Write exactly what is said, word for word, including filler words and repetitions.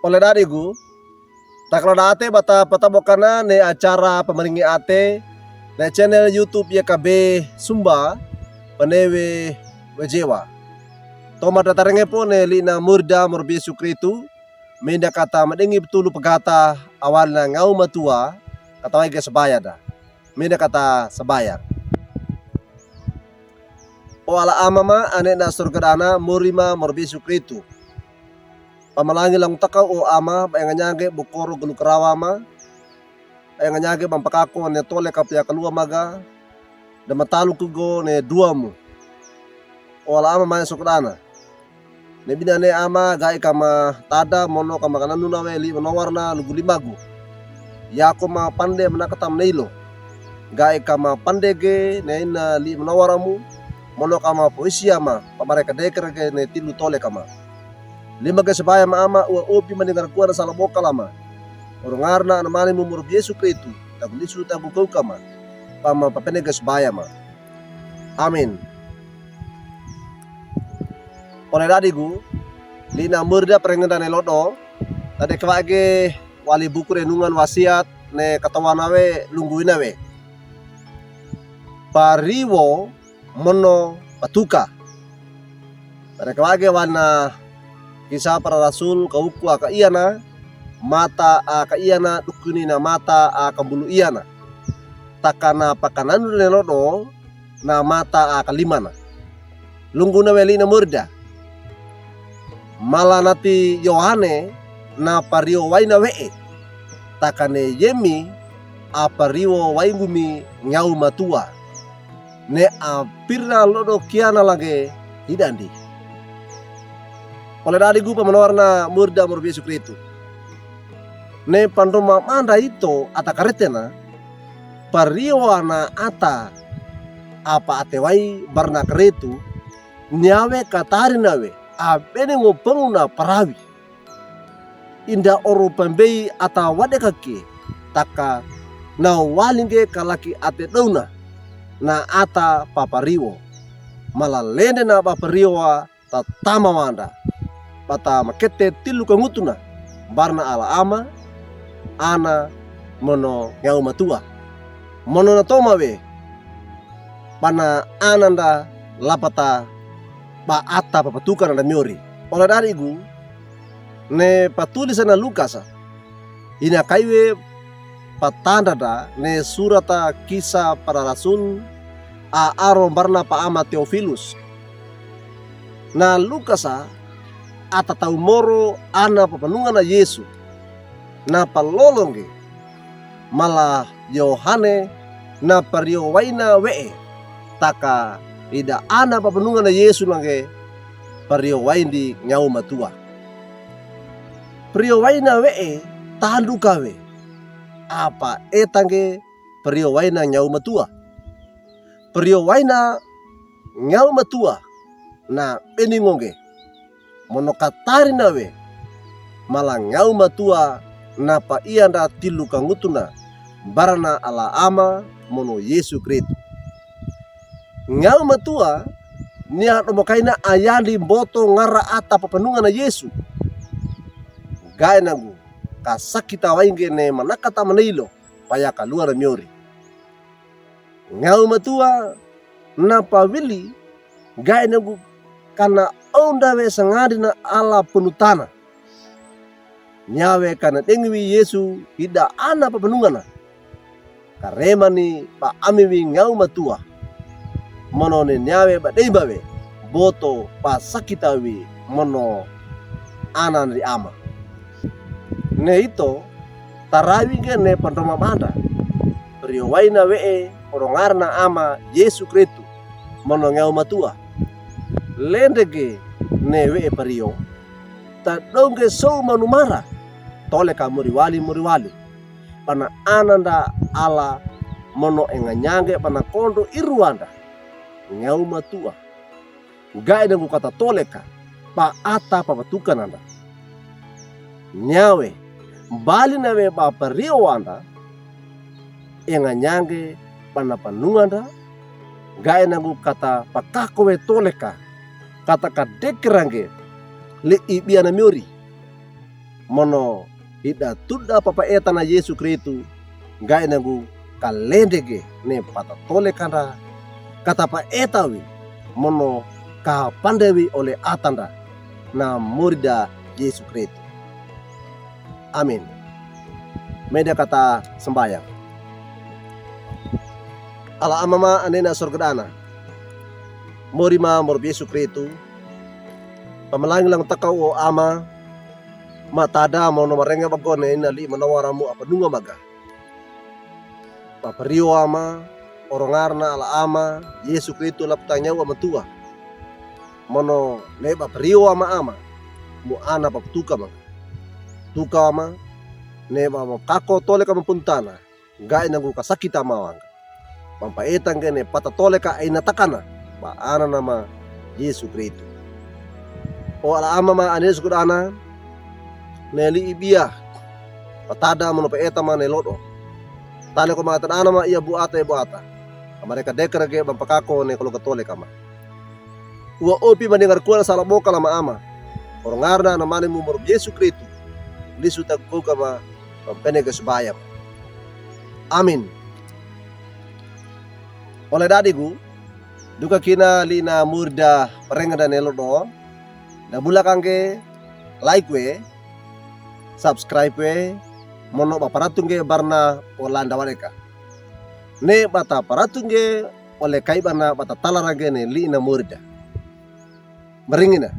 Ole dadigu, takaloda'ate bata patabo'kana ne acara pamaringi ate ne channel YouTube Yekabe Sumba, panewe wejewa. Tomadatarengepo ne li'na murida morobi Yesu Kristu, minda kata madingi patulu pagata awalina ngaw matuwa, katawaige sabayada. Minda kata sabaya. O Ala Amama, ane na sorga dana, morima morobi Yesu Kristu. Pamalangi langu takaw o Ama, ba enganyangge bokoro gulu karawama, ba enganyangge bampakako ne tole kapia kaluwa maga, da matalo kugo ne duwamu. O Ala Amama ane sorga dana. Ne binane Ama, ga'i kama tada mono kama kananuna we li'manowarna lugu limagu. Yako ma pande manakata manaylo. Ga'i kama pandege ne ina li'manowaramu, mono kama poisiya ma, pabare kadekerege ne tilu tole kama. Limage sabaya ma Ama, uwa opi maningarkuwa na sala bokal Ama. Orongarna anamanimu morobi Yesu Kristu, tagu lisu tagu kawuka ma. Pama papenege sabaya ma. Amin. Ole dadigu, li'na murida parengenda ne lodo, tade kawa'ge wali buku renungan wasiat ne katawana we lungguwina we. Pariwo mono patuka. Tade kawa'ge walina Kisah Para Rasul kawuku a kaiyana, mata a kaiyana dukuni na mata a kambulu'iyana. Takana pakananu ne lodo, na mata a kalimana. Lungguna we li'na murida. Mala nati Yohane na pariyowaina we'e. Takane yemi a pariyowaingumi ngaw matuwa. Ne a pirna lodo kiyana lage idandi. Ole dadigu pamanowarna murida morobi Yesu Kristu. Ne pandoma manda ito ata karetena, pariyowana ata a pa'atewai barna karetu, niyawe katarina we, a beningo panguna parawi. Inda oro pambei ata wadekake, taka na walinge kalaki ate dawna, na ata papariwo. Mala lende na papariwowa tatamawanda. Bata makete tilu kangutuna, barna Ala Ama, Ana, mono ngaw matuwa. Mono na toma we, bana ananda lapata ba ata papatukananda miyori. Ole dadigu, ne patulisana Lukasa, ina kaiwe patandada ne surata Kisah Para Rasul, a aro barna pa ama Teofilus. Na Lukasa, ata taw moro ana papanungana Yesu. Na palolonge, mala Yohane na pariyowaina we'e, taka ida ana papanungana Yesu nange pariyowaindi ngaw matuwa. Pariyowaina we'e tanduka we, apa etange pariyowaina ngaw matuwa. Pariyowaina ngaw matuwa na beningonge. Mono katarina we, mala ngaw matuwa na paiyanda tilu kangutuna, barna Ala Ama mono Yesu Kristu. Ngaw matuwa, niya domokaina ayandi mboto ngara ata papanungana Yesu. Ga'i nangu kasakita wainge ne manakata manaylo, paya kaluwana miyori. Ngaw matuwa na pawili, ga'i nangu kana ownda we sangandina ala panotana. Niyawe kana dengiwi Yesu ida ana papanungana. Karemani pa'amiwi ngaw matuwa. Mono ne niyawe badeymba we, boto pasakitawi mono anandi Ama. Ne ito, tarawinge ne pandoma manda. Pariyowaina we'e orongarna Ama Yesu Kristu, mono ngaw matuwa. Lendege ne we'e pariyo, tadonge sow manumara, toleka moriwali moriwali. Pana ananda ala mono enganyange pana kondo iruwanda. Ngaw matuwa. Ga'i nangu kata toleka, pa ata papatukananda. Niyawe, balina we ba pariyowanda, enganyange pana panunganda, ga'i nangu kata pakako we toleka, kata kadekerange, le ibiyana miyori. Mono hida tuda papaetana Yesu Kristu, gae nanggu kalendege ne patatolekanda, katapaetawi mono kapandewi ole atanda na morida Yesu Kristu. Amin. Meda kata sambayang. Ala Ama ma ane na sorga dana. Mori ma morob Yesu Kristu. Pamalangilang takaw o Ama, matada mono marenge bago ne ina li'i manowara mo apanunga maga. Papariyo Ama, orongarna ala Ama Yesu Kristu laptang nyawa matua. Mono ne papariyo Ama Ama, mo ana paptuka maga. Tuka Ama, ne papakako toleka mapuntana, gae nanggu kasakita mawangga. Pampaetangge ne patatoleka ainatakana, ba ana nama Yesu Kristu. O ala Ama ma ane sorga dana, ne li'i biya, patada mono paeta ma ne lodo. Tale ko ma atan ana ma iya buata iya buata. Amare kadekar ge pampakako ne kalogatoleka ma. Uwa opi mandengar kuwan sala bokal Ama Ama. Orongarna na mane mo morob Yesu Kristu. Lisu takuka ma pampenege subaya. Amin. Ole dadigu, duka kina li'i na morida parengeda ne lodo, da bulakangge like we, subscribe we, mono ba paratunge barna o landa wareka. Ne bata paratunge ole kai bana bata talarage ne li'i na morida. Maringina.